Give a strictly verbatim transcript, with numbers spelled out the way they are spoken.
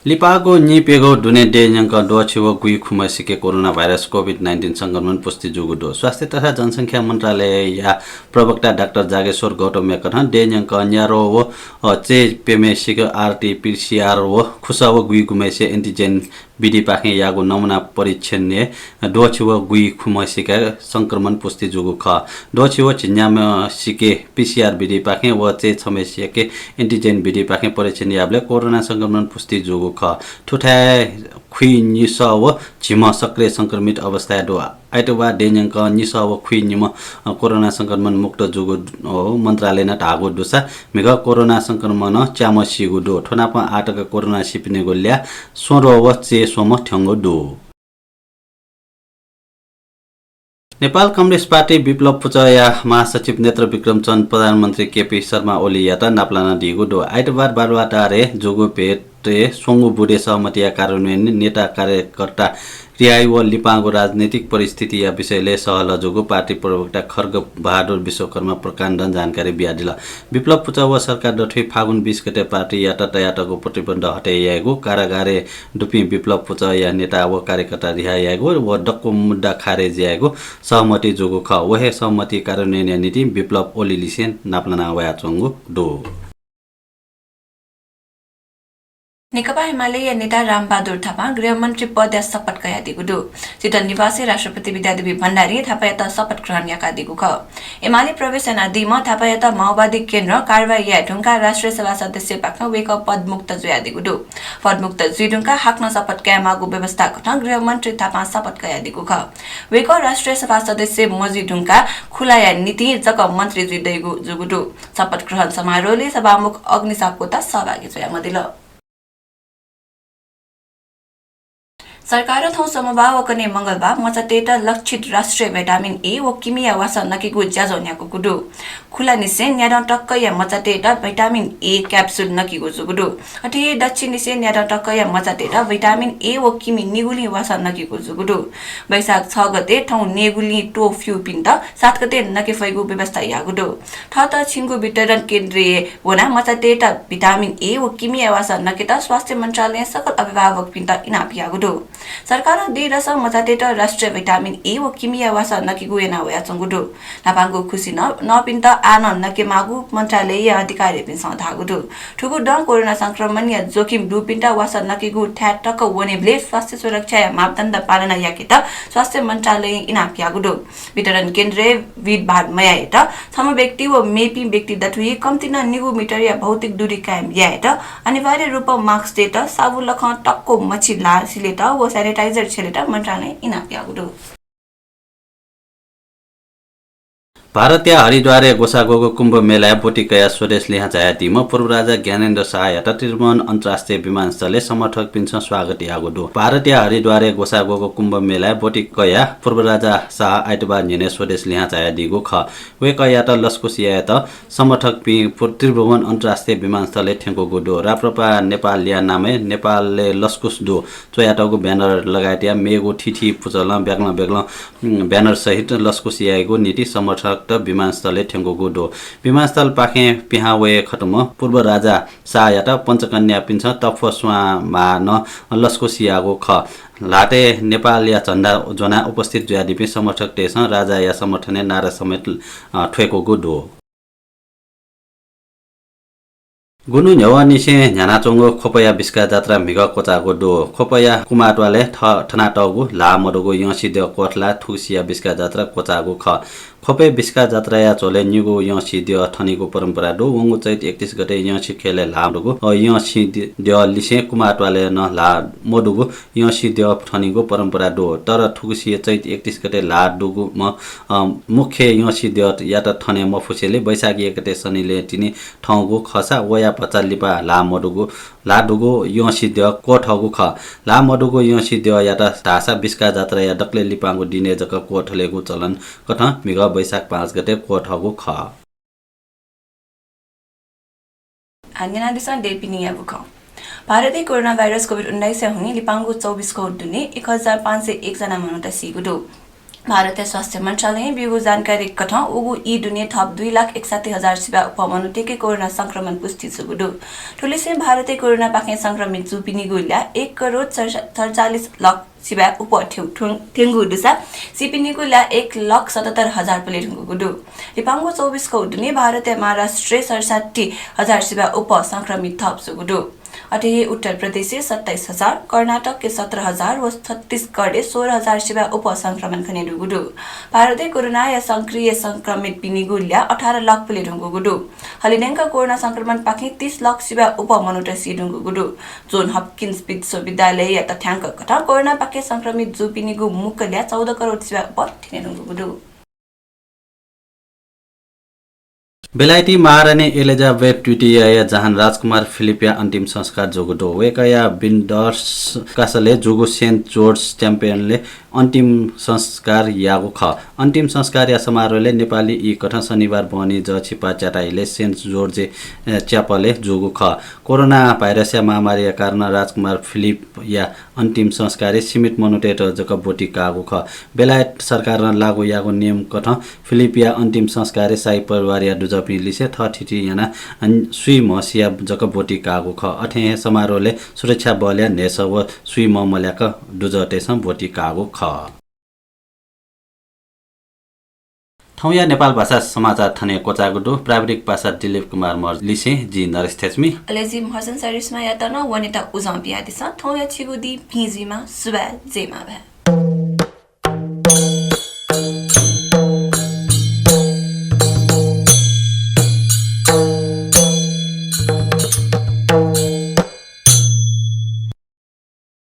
लिपाःगु नीप्यघौ दुने देय् न्यंकं द्वःछि व गुइखुम्हसिके कोरोना भाइरस कोभिड नाइन्टिन संक्रमण पुष्टि जूगु दु। स्वास्थ्य तथा जनसंख्या मन्त्रालयया प्रवक्ता डाक्टर जागेश्वर गौतमया कथं देय् न्यंकं न्याद्वः व, अ, चय् प्यम्हसिके आरटी पीसीआर व खुसः व गुइखुम्हसिके एन्टिजेन विधिपाखें याःगु नमुना परीक्षणय् द्वःछि व गुइखुम्हसिके संक्रमण पुष्टि जूगु खः। द्वःछि व झिंन्याम्हसिके पीसीआर विधिपाखें व चय् छम्हसिके एन्टिजेन विधिपाखें परीक्षण याःबलय् कोरोना संक्रमण पुष्टि जूगु खः। थुथाय् खुइनिसः व झिम्ह सक्रिय संक्रमित अवस्थाय् दु। आइतबाः देय् न्यंकं निसः व खुइनिम्ह, अ, कोरोना संक्रमण मुक्त जूगु, अ, मन्त्रालयनं धाःगु दुसा म्हिगः कोरोना संक्रमणं च्याम्ह सीगु दु। थ्व नापं आःतक कोरोना सीपिनिगु ल्याः स्वद्वः व चय् स्वम्ह थ्यंगु दु। नेपाल कम्युनिस्ट पार्टी विप्लव पुचःया महासचिव नेत्र विक्रम चन्द प्रधानमन्त्री केपी शर्मा ओलीयात नापलानादीगु दु। आइतबार बालुवाटारय् जूगु भेटय् स्वंगू बुँदे सहमतिया कार्यान्वयन, नेता कार्यकर्ता रिहाइ व लिपांगु राजनैतिक परिस्थितिया विषयलय् सहलह जूगु पार्टी प्रवक्ता खड्ग बहादुर विश्वकर्मा प्रकाण्डं जानकारी बियादिल। विप्लव पुचः व सरकार दथुइ फागुन बीस गते पार्टीयात तयातःगु प्रतिबन्ध हटे यायेगु, कारागारय् दुपिं विप्लव पुचःया नेता व कार्यकर्ता रिहा यायेगु व दक्व मुद्दा खारेज यायेगु सहमति जूगु खः। व हे सहमति कार्यान्वयनया निंतिं विप्लव ओलीलिसें नापलाना वयाच्वंगु दु। नेकपा एमालेया नेता रामबहादुर थापां गृहमन्त्री पदया शपथ कयादीगु दु। शीतल निवासय् राष्ट्रपति विद्यादेवी भण्डारीं थापायात शपथ ग्रहण याकादीगु खः। एमाले प्रवेश यानादीम्ह थापायात माओवादी केन्द्रं कारवाही याये धुंकाः राष्ट्रिय सभा सदस्यपाखें वय्कः पदमुक्त जुयादीगु दु। पदमुक्त जुइ धुंकाः हाकनं शपथ कायेमाःगु व्यवस्था कथं गृहमन्त्री थापां शपथ कयादीगु खः। वय्कः राष्ट्रिय सभा सदस्य मजुइ धुंकाः खुलाया निंतिं जक मन्त्री जुइ दइगु जूगु दु। शपथ ग्रहण समारोहय् सभामुख अग्नि सापकोटा सहभागी जुयामदिल। सरकारं थौं सोमबाः व कन्हय् मंगलबाः मचातय्त लक्षित राष्ट्रिय भिटामिन ए व किमिया वासः नकेगु ज्याझ्वः न्ह्याकूगु दु। खुलानिसें न्यादँ तकया मचातय्त भिटामिन ए क्याप्सुल नकेगु जूगु दु। अथे हे दच्छिनिसें न्यादँ तकया मचातय्त भिटामिन ए व किमि निगुलिं वासः नकेगु जूगु दु। वैशाख छ गते थौं नेगुलिं त्वःफ्यूपिन्त सात गते नके फइगु व्यवस्था याःगु दु। थःत छिंगु वितरण केन्द्रय् वनाः मचातय्त भिटामिन ए व किमिया वासः नकेत स्वास्थ्य मन्त्रालयं सकल अभिभावकपिन्त इनाप याःगु दु। सरकारं दँय्दसं मचातय्त राष्ट्रिय भिटामिन ए व किमिया वासः नकेगु याना वयाच्वंगु दु। न्हापांगु खुसि न-, नःपिन्त आः नं नकेमाःगु मन्त्रालयया अधिकारीपिन्सं धाःगु दु। थुगु दँ कोरोना संक्रमणया जोखिम दुपिन्त वासः नकेगु थाय् तक वनेबलय् स्वास्थ्य सुरक्षाया मापदण्ड पालना याकेत स्वास्थ्य मन्त्रालयं इनाप याःगु दु। वितरण केन्द्रय् भिडभाड मयायेत, छम्ह व्यक्ति व मेपिं व्यक्ति दथुइ कम्ति नं निगू मिटरया भौतिक दूरी कायम यायेत, अनिवार्य रूपं मास्क तयेत, साबुन लखं तक्व मछि ल्हाः सिलेत व sanitizer छ्यलेत मन्त्रालयं इनाप याःगु दु। भारतया हरिद्वारय् ग्वसाः ग्वःगु कुम्भ मेलाय् ब्वति कयाः स्वदेश लिहां झायादीम्ह पूर्व राजा ज्ञानेन्द्र शाहयात त्रिभुवन अन्तर्राष्ट्रिय विमानस्थलय् समर्थकपिन्सं स्वागत याःगु दु। भारतया हरिद्वारय् ग्वसाः ग्वःगु कुम्भ मेलाय् ब्वति कयाः पूर्व राजा शाह आइतबार न्हिनय् स्वदेश लिहां झायादीगु खः। वय्कःयात लसकुस यायेत समर्थकपिं पु-, त्रिभुवन अन्तर्राष्ट्रिय विमानस्थलय् थ्यंकूगु दु। राप्रपा नेपालया नामय् नेपालय् लसकुस दु च्वयातःगु ब्यानर लगायतया मेगु थीथी पुचलं ब्याग्लं ब्याग्लं, उम्, ब्यानर सहित लसकुस यायेगु निंतिं समर्थकत विमानस्थलय् थ्यंकूगु दु। विमानस्थलपाखें पिहां वये खतम्ह पूर्व राजा शाहयात पञ्चकन्यापिन्सं तफ्वः स्वां म्हानं लसकुस याःगु खः। ल्हातय् नेपालया झण्डा ज्वनाः उपस्थित जुयादीपिं समर्थकतय्सं राजाया समर्थनय् नारा समेत, अ, थ्वय्कूगु दु। गुन्हु न्ह्यवंनिसें न्ह्यानाच्वंगु ख्वपया बिस्का जात्रा म्हिगः क्वचाःगु दु। ख्वपया कुमारत्वालय् थ-, थनातःगु ल्हाः मदुगु यंसिद्यः क्वथलाः थुगुसिया बिस्का जात्रा क्वचाःगु खः। ख्वपय् बिस्का जात्राया झ्वलय् निगू यंसिद्यः थनीगु परम्परा दु। वंगु चैत एकतीस गते यंसि ख्यलय् ल्हाः मदुगु, अ, यंसिद्यः लिसें कुमारत्वालय् नं ल्हाः मदुगु यंसिद्यः थनीगु परम्परा दु। तर थुगुसिया चैत एकतीस गते ल्हाः दुगु म-, अ, मुख्य यंसिद्यःयात थने मफुसेंलि वैशाख एक गते शनिलयतिनि थौंगु खःसा वया भचा लिपा ल्हाः मदुगु, ल्हाः दुगु यंसिद्यः क्वथःगु खः। ल्हाः मदुगु यंसिद्यःयात धाःसा बिस्का जात्राया दकलय् लिपांगु दिनय् जक क्वथलेगु चलन कथं म्हिगः वैशाख पाँच गते क्वथःगु खः। आ न्यनादिसँ देय्‌पिनिया बुखँ। भारतय् कोरोना भाइरस कोभिड उन्नाइसया हुनिं लिपांगु चौबिस घौ दुने एक हजार पाँच सय एक जना मनूत सीगु दु। भारतया स्वास्थ्य मन्त्रालयं ब्यूगु जानकारी कथं उगु ई दुने थप दुई लाख एकसट्ठी हजार सिबा उप मनूतय्के कोरोना संक्रमण पुष्टि जूगु दु। थुलिसें भारतय् कोरोनापाखें संक्रमित जूपिनिगु ल्याः एक करोड सडचालिस लाख सिबा उप थ्यं-, थ्यं-, थ्यंगु दुसा सीपिनिगु ल्याः एक लाख सतहत्तर हजार पुले धुंकूगु दु। लिपांगु चौबिस खौ दुने भारतय् महाराष्ट्रय् सडसट्ठी हजार सिबा उप संक्रमित थप जूगु दु। अथे हे उत्तर प्रदेशय् सत्ताइस हजार, कर्नाटकय् सत्र हजार व छत्तीसगढय् सोह्र हजार सिबा उप संक्रमण खनेदुगु दु। भारतय् कोरोनाया सक्रिय संक्रमितपिनिगु ल्याः अठार लाख पुले धुंकूगु दु। हलिंन्यंक कोरोना संक्रमणपाखें तीस लाख सिबा उप मनूत सी धुंकूगु दु। जोन हपकिन्स विश्वविद्यालयया तथ्यांक कथं कोरोनापाखें संक्रमित जूपिनिगु मुक्क ल्याः चौध करोड सिबा उप थ्यने धुंकूगु दु। बेलायती महारानी एलिजाबेथ द्वितीयया जहान राजकुमार फिलिपया अन्तिम संस्कार जूगु दु। वय्कःया विन्डसर क्यासलय् जूगु सेन्ट जोर्ज च्यापलय् अन्तिम संस्कार याःगु खः। अन्तिम संस्कारया समारोहय् नेपाली ई कथं शनिबार बहनी जःछिपा च्याता इलय् सेन्ट जोर्ज, ए, च्यापलय् जूगु खः। कोरोना भाइरसया महामारीया कारणं राजकुमार फिलिपया अन्तिम संस्कारय् सीमित मनूतय्त जक ब्वति काःगु खः। बेलायत सरकारं लागू याःगु नियम कथं फिलिपया अन्तिम संस्कारय् शाही परिवारया दुजःपिं लिसे थःथिति यानाः अन-, स्वीम्ह सिया जक ब्वति काःगु खः। अथे हे समारोहय् सुरक्षा बलया न्हय्सः व स्वीम्ह मल्याक दुजःतय्सं ब्वति काःगु खः। थौंया नेपाल भाषा समाचार थन हे क्वचाःगु दु। प्राविधिक पासा दिलीप कुमार महर्जन लिसें जि नरेश थेच्मी। अले जि महर्जन सरिस्मायात नं वनेत उजं बियादिसँ। थौंया छिगु दिं भिं जुइमा, सुभाय्, जय मांभाय्।